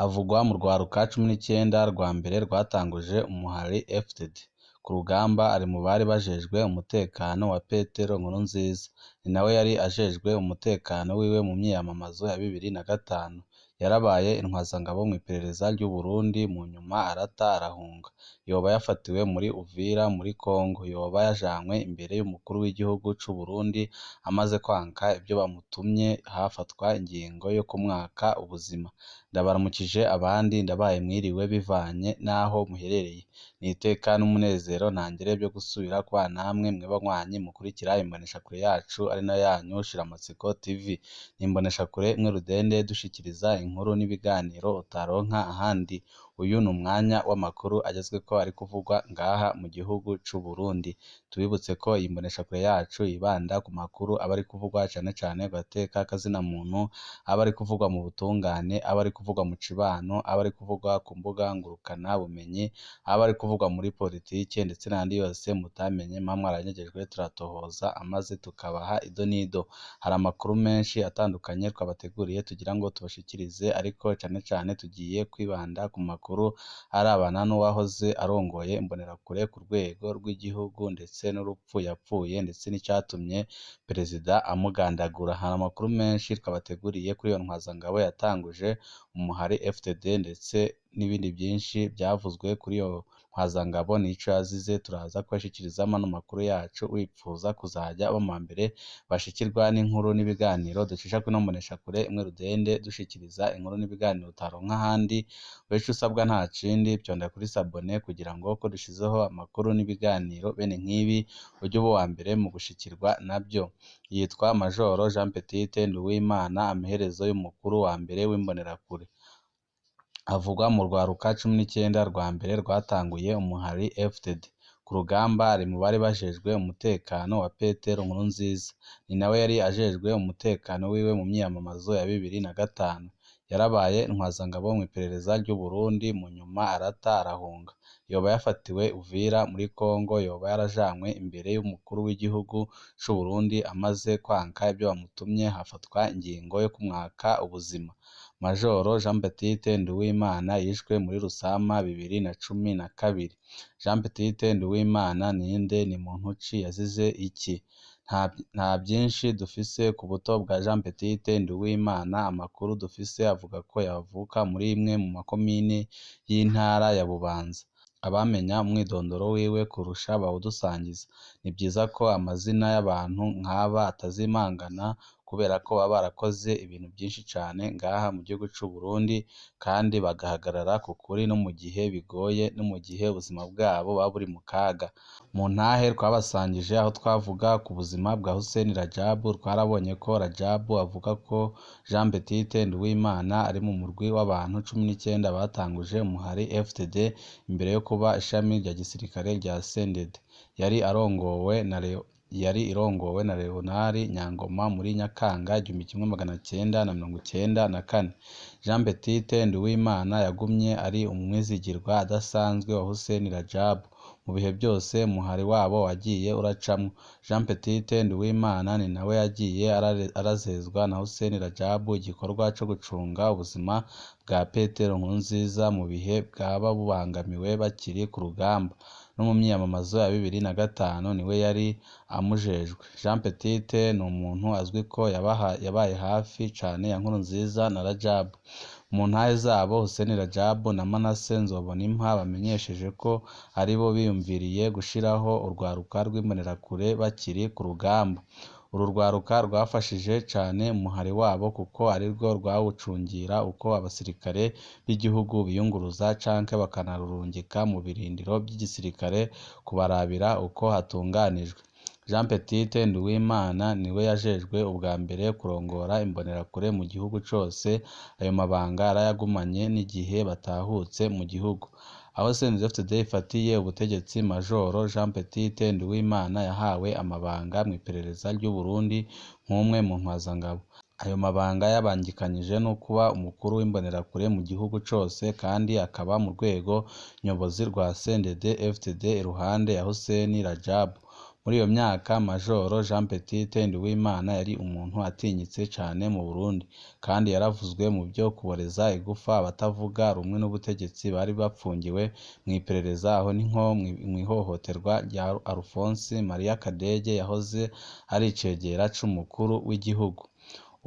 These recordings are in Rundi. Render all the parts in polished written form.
Avugwa mu rwaruka 19 rwa mbere rwatanguje umuhari FDD. Ku rugamba ari mu bari bajejwe umutekano wa Petero Nkurunziza. Ni nawe yari ajejwe umutekano wiwe mu myiyamamazo ya 2005. Yarabaye intwazangabo mw'iperereza ry'u Burundi, mu nyuma arata arahunga. Yoba yafatiwe muri Uvira muri Congo. Yoba yajanywe imbere y'umukuru w'igihugu c'u Burundi amaze kwanka ivyo bamutumye, hafatwa ingingo yo kumwaka ubuzima. Ndabaramukije abandi ndabahaye mwiriwe bivanye n'aho muherereye. Ni iteka n'umunezero ntangere byo gusubira kubana namwe mwe banywanyi mukurikira imboneshakure yacu ari nayo yanyu Shiramatsiko TV. Ni imboneshakure imwe rudende dushikiriza inkuru n'ibiganiro utaronka ahandi. Uyu ni umwanya w'amakuru agezweko ari kuvugwa ngaha mu gihugu c'u Burundi. Tubibutse ko iyi mboneshakure yacu yibanda ku makuru aba ari kuvugwa cane cane ku gateka kazina muntu, aba ari kuvugwa mu butungane, aba ari kuvugwa mu cibano, aba ari kuvugwa ku mbuga ngurukana bumenyi, aba ari kuvugwa muri politike ndetse n'ayandi yose mutamenye muba mwaranyegejwe turatohoza amaze tukabaha ido n'ido. Hari amakuru menshi atandukanye twabateguriye tugira ngo tubashikirize, ariko cane cane tugiye kwibanda ku makuru arabana n'uwahoze arongoye imbonerakure ku rwego rw'igihugu ndetse n'urupfu yapfuye ndetse n'icatumye perezida amugandagura. Hari amakuru menshi twabateguriye kuri iyo ntwazangabo yatanguje umuhari FDD ndetse n'ibindi byinshi byavuzwe kuri iyo ntwazangabo n'ico yazize. Turaza kubashikiriza ano makuru yacu, wipfuza kuzajya uba muwa mbere bashikirwa n'inkuru n'ibiganiro ducisha kuri ino mboneshakure imwe rudende dushikiriza inkuru n'ibiganiro utaronka ahandi. Wewe ico usabwa nta kindi, vyonda kuri sabone kugira ngo ko dushizeho amakuru n'ibiganiro bene nk'ibi ujye uba uwa mbere mu gushikirwa navyo. Yitwa Majoro Jean Petite Nduwimana, amaherezo y'umukuru wa mbere w'imbonerakure. Avugwa mu rwaruka 19 rwa mbere rwatanguye umuhari FDD. Ku rugamba ari mu bari bajejwe umutekano wa Petero Nkurunziza. Ni nawe yari ajejwe umutekano wiwe mu myiyamamazo ya 2005. Yarabaye intwazangabo mw'iperereza ry'u Burundi, mu nyuma arata arahunga. Yoba yafatiwe Uvira muri Congo. Yoba yarajanywe imbere y'umukuru w'igihugu c'u Burundi amaze kwanka ivyo bamutumye, hafatwa ingingo yo kumwaka ubuzima. Majoro Jean Baptiste Nduwimana yishwe muri Rusama 2012. Jean Baptiste Nduwimana ninde? Ni muntu ki? Yazize iki? Nta byinshi dufise ku buto bwa Jean Baptiste Nduwimana. Amakuru dufise avuga ko yavuka muri imwe mu makomine y'intara ya Bubanza. Abamenya umwidondoro wiwe kurusha bawudusangiza. Ni vyiza ko amazina y'abantu nk'aba atazimangana kubera ko baba barakoze ibintu byinshi cane ngaha mu gihugu c'u Burundi, kandi bagahagarara ku kuri no mu gihe bigoye no mu gihe ubuzima bwabo buba buri mu kaga. Mu ntahe twabasangije aho twavuga ku buzima bwa Hussein Rajabu, twarabonye ko Rajabu avuga ko Jean Baptiste Nduwimana ari mu murwi w'abantu 19 batanguje umuhari FDD imbere yo kuba ishami rya gisirikare rya CNDD. Yari irongowe na Leonard Nyangoma muri Nyakanga 1994. Jean Baptiste Nduwimana yagumye ari umwizigirwa adasanzwe wa Hussein Rajabu mu bihe byose umuhari wabo wagiye uracamwo. Jean Baptiste Nduwimana ni nawe yagiye arazezwa na Hussein Rajabu igikorwa co gucunga ubuzima bwa Petero Nkurunziza mu bihe bwaba bubangamiwe bakiri ku rugamba. No mu myiyamamazo ya 2005 niwe yari amujejwe. Jean Baptiste ni umuntu azwi ko yabaye hafi cane ya Nkurunziza na Rajabu. Mu ntahe zabo, Hussein Rajabu na Manase Nzobonimpa bamenyesheje ko aribo biyumviriye gushiraho urwaruka rw'imbonerakure bakiri ku rugamba. Uru rwaruka rwafashije cane umuhari wabo kuko arirwo rwawucungira uko abasirikare b'igihugu biyunguruza canke bakanarurungika mu birindiro vy'igisirikare kubarabira uko hatunganijwe. Jean Petite Nduwimana niwe yajejwe ubwa mbere kurongora imbonerakure mu gihugu cose, ayo mabanga yarayagumanye n'igihe batahutse mu gihugu. Aho CNDD-FDD ifatiye ubutegetsi, Majoro Jean Petite Nduwimana yahawe amabanga mw'iperereza ry'u Burundi nk'umwe mu ntwazangabo. Ayo mabanga yabangikanyije no kuba umukuru w'imbonerakure mu gihugu cose kandi akaba mu rwego nyobozi rwa CNDD-FDD iruhande ya Hussein Rajabu. Muri iyo myaka Majoro Jean Petite Nduwimana yari umuntu atinyitse cane mu Burundi, kandi yaravuzwe mu vyo kuboreza igufa abatavuga rumwe n'ubutegetsi bari bapfungiwe mw'iperereza, aho ni nko mw'ihohoterwa rya Alphonse Maria Kadege yahoze ari icegera c'umukuru w'igihugu.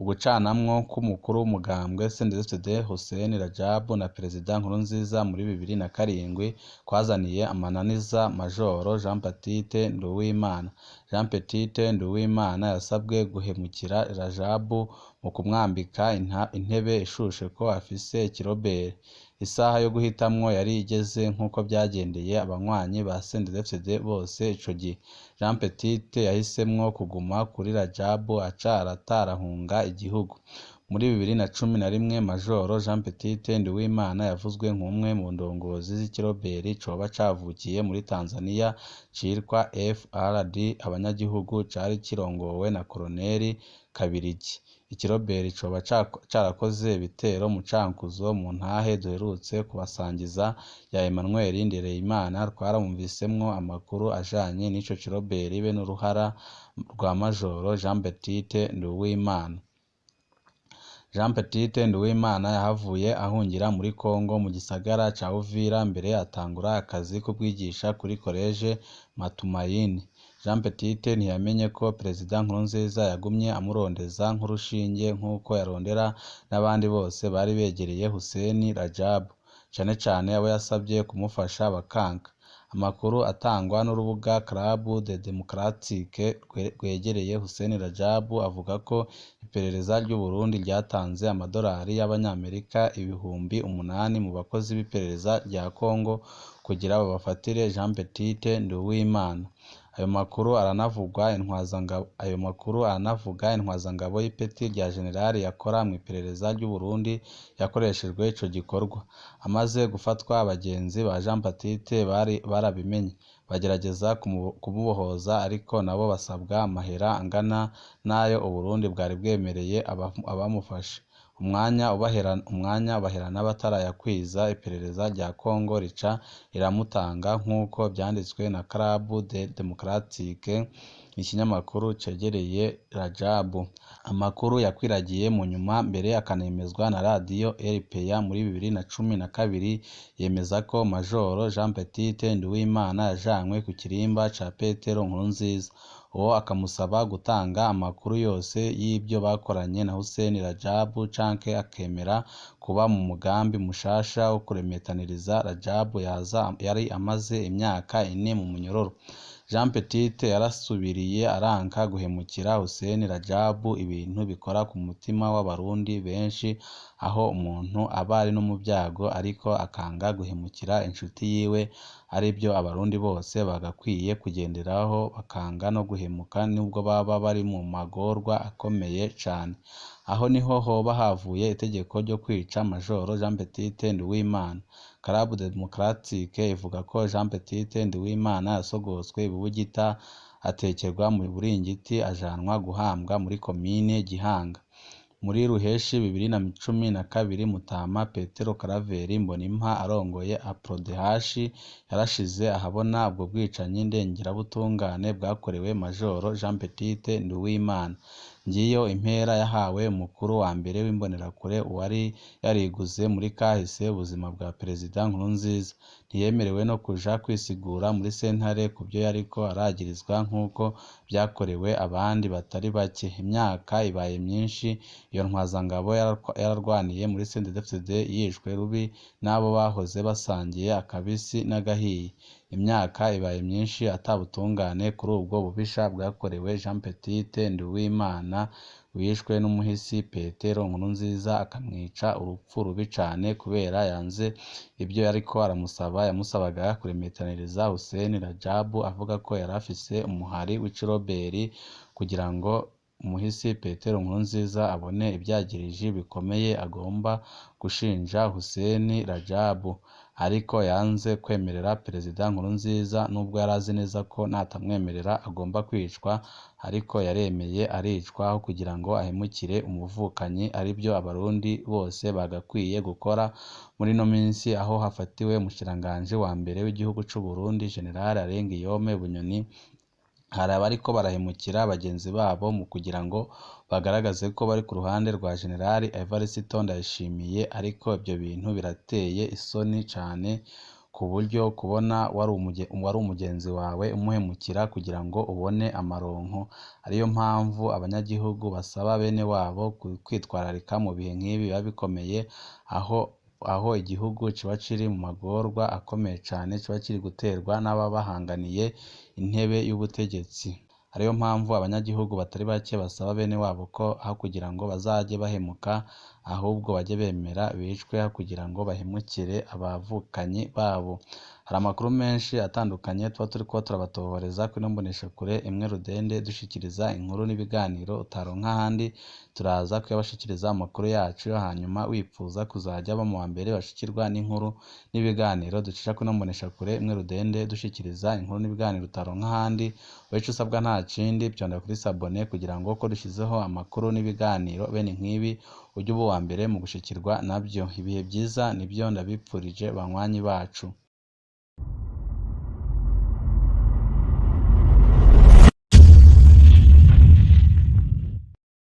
Ugucanamwo k'umukuru w'umugambwe CNDD-FDD Hussein Rajabu na Perezida Nkurunziza muri 2007 kwazaniye amananiza Majoro Jean Baptiste Nduwimana. Jean Petite Nduwimana yasabwe guhemukira Rajabu mu kumwambika intebe ishushe ko afise ikirobere. Isaha yo guhitamwo yari igeze nk'uko vyagendeye abanywanyi ba CNDD-FDD bose ico gihe. Jean Petite yahisemwo kuguma kuri Rajabu aca aratarahunga igihugu. Muri 2011 Majoro Jean Petite Nduwimana yavuzwe nk'umwe mu ndongozi z'ikiroberi coba cavukiye muri Tanzania citwa FRD Abanyagihugu cari kirongowe na Koloneli Kabirigi. Ikiroberi coba carakoze ibitero mu Cankuzo mu ntahe duherutse kubasangiza ya Emmanuel Ndereyimana, twaramwumvisemwo amakuru ajanye n'ico kiroberi be n'uruhara rwa Majoro Jean Baptiste Nduwimana. Jean Petite Nduwimana yahavuye ahungira muri Congo mu gisagara ca Uvira, mbere atangura akazi k'ubwigisha kuri College Matumayini. Jean Petite ntiyamenye ko Perezida Nkurunziza yagumye amurondeza nk'urushinge nk'uko yarondera n'abandi bose bari begereye Hussein Rajabu, cane cane abo yasabye kumufasha bakanka. Amakuru atangwa n'urubuga Club de Democratique rwegereye Hussein Rajabu avuga ko iperereza ry'Uburundi ryatanze amadolari y'abanyamerika 8,000 mu bakozi b'iperereza rya Congo kugira babafatire Jean Petite Nduwimana. Ayo makuru aranavuga intwazangabo y'ipeti rya generali yakora mw'iperereza ry'Uburundi yakoreshejwe ico gikorwa. Amaze gufatwa abagenzi ba Jean Baptiste barabimenye, bagerageza kumubohoza ariko nabo basabwa amahera angana n'ayo Uburundi bwari bwemereye abamufashe. Umwanya ubaherana batarayakwiza, iperereza rya Congo rica riramutanga nk'uko vyanditswe na Club de Democratique, ikinyamakuru cegereye Rajabu. Amakuru yakwiragiye mu nyuma mbere akanemezwa na radiyo RPA muri 2012 yemeza ko Majoro Jean Petite Nduwimana yajanywe ku kirimba ca Petero Nkurunziza, uwo akamusaba gutanga amakuru yose y'ibyo bakoranye na Hussein Rajabu canke akemera kuba mu mugambi mushasha wo kuremetaniriza Rajabu yari amaze imyaka ine mu munyororo. Jean Petite yarasubiriye aranka guhemukira Hussein Rajabu, ibintu bikora ku mutima w'abarundi benshi aho umuntu aba ari no mu byago ariko akanga guhemukira inshuti yiwe, aribyo abarundi bose bagakwiye kugenderaho bakanga no guhemuka nubwo baba bari mu magorwa akomeye cane. Aho niho hoba havuye itegeko ryo kwica Majoro Jean Petite Nduwimana. Club Democratique ivuga ko Jean Petite Nduwimana yasogoswe ibubugita atekerwa mu buringiti ajanwa guhambwa muri komine Gihanga. Muri Ruheshi 2012 Mutama Petero Karaveri Mbonimpa arongoye APRODH yarashize ahabona ubwo bwicanyi ndengerabutungane bwakorewe Majoro Jean Petite Nduwimana. Ngiyo impera yahawe umukuru wa mbere w'imbonerakure uwari yariguze muri kahise ubuzima bwa Perezida Nkurunziza. Ntiyemerewe no kuja kwisigura muri sentare kubyo yariko aragirizwa nk'uko vyakorewe abandi batari bake. Imyaka ibaye myinshi iyo ntwazangabo yararwaniye muri CNDD-FDD yishwe rubi n'abo bahoze basangiye akabisi n'agahiye. Imyaka ibaye myinshi atabutungane kuri ubwo bubisha bwakorewe Jean Petite Nduwimana wishwe n'umuhisi Petero Nkurunziza akamwica urupfu rubi cane kubera yanze ibyo yariko aramusaba. Yamusabaga kuremetaniriza Hussein Rajabu avuga ko yari afise umuhari w'iciroberi kugira ngo umuhisi Petero Nkurunziza abone ivyagiriji bikomeye agomba gushinja Hussein Rajabu, ariko yanze kwemerera Perezida Nkurunziza nubwo yari azi neza ko natamwemerera agomba kwicwa, ariko yaremeye aricwa aho kugira ngo ahemukire umuvukanyi, aribyo abarundi bose bagakwiye gukora muri ino minsi aho hafatiwe umushikiranganji wa mbere w'igihugu c'u Burundi General Alain Guillaume Bunyoni Hari abariko barahemukira bagenzi babo mu kugira ngo bagaragaze ko bari ku ruhande rwa General Evariste Ndayishimiye, ariko ibyo bintu birateye isoni cane ku buryo kubona wari umugenzi wawe umuhemukira kugira ngo ubone amaronko. Ariyo mpamvu abanyagihugu basaba bene wabo kwitwararika mu bihe nk'ibi biba bikomeye, aho igihugu kiba kiri mu magorwa akomeye cane, kiba kiri guterwa n'ababahanganiye intebe y'ubutegetsi. Ariyo mpamvu abanyagihugu batari bake basaba bene wabo ko aho kugira ngo bazaje bahemuka, ahubwo bajye bemera bicwe aho kugira ngo bahemukire abavukanyi babo. Hari amakuru menshi atandukanye tuba turiko turabatohoreza kuri ino mboneshakure imwe rudende, dushikiriza inkuru n'ibiganiro utaronka ahandi. Turaza kuyabashikiriza amakuru yacu, hanyuma wipfuza kuzajya uba mu wa mbere bashikirwa n'inkuru n'ibiganiro ducisha kuri ino mboneshakure imwe rudende, dushikiriza inkuru n'ibiganiro utaronka ahandi. Wowe ico usabwa nta kindi, vyonda kuri sabone kugira ngo ko dushizeho amakuru n'ibiganiro bene nk'ibi ujye uba uwa mbere mu gushikirwa nabyo. Ibihe vyiza nivyo ndabipfurije banywanyi bacu.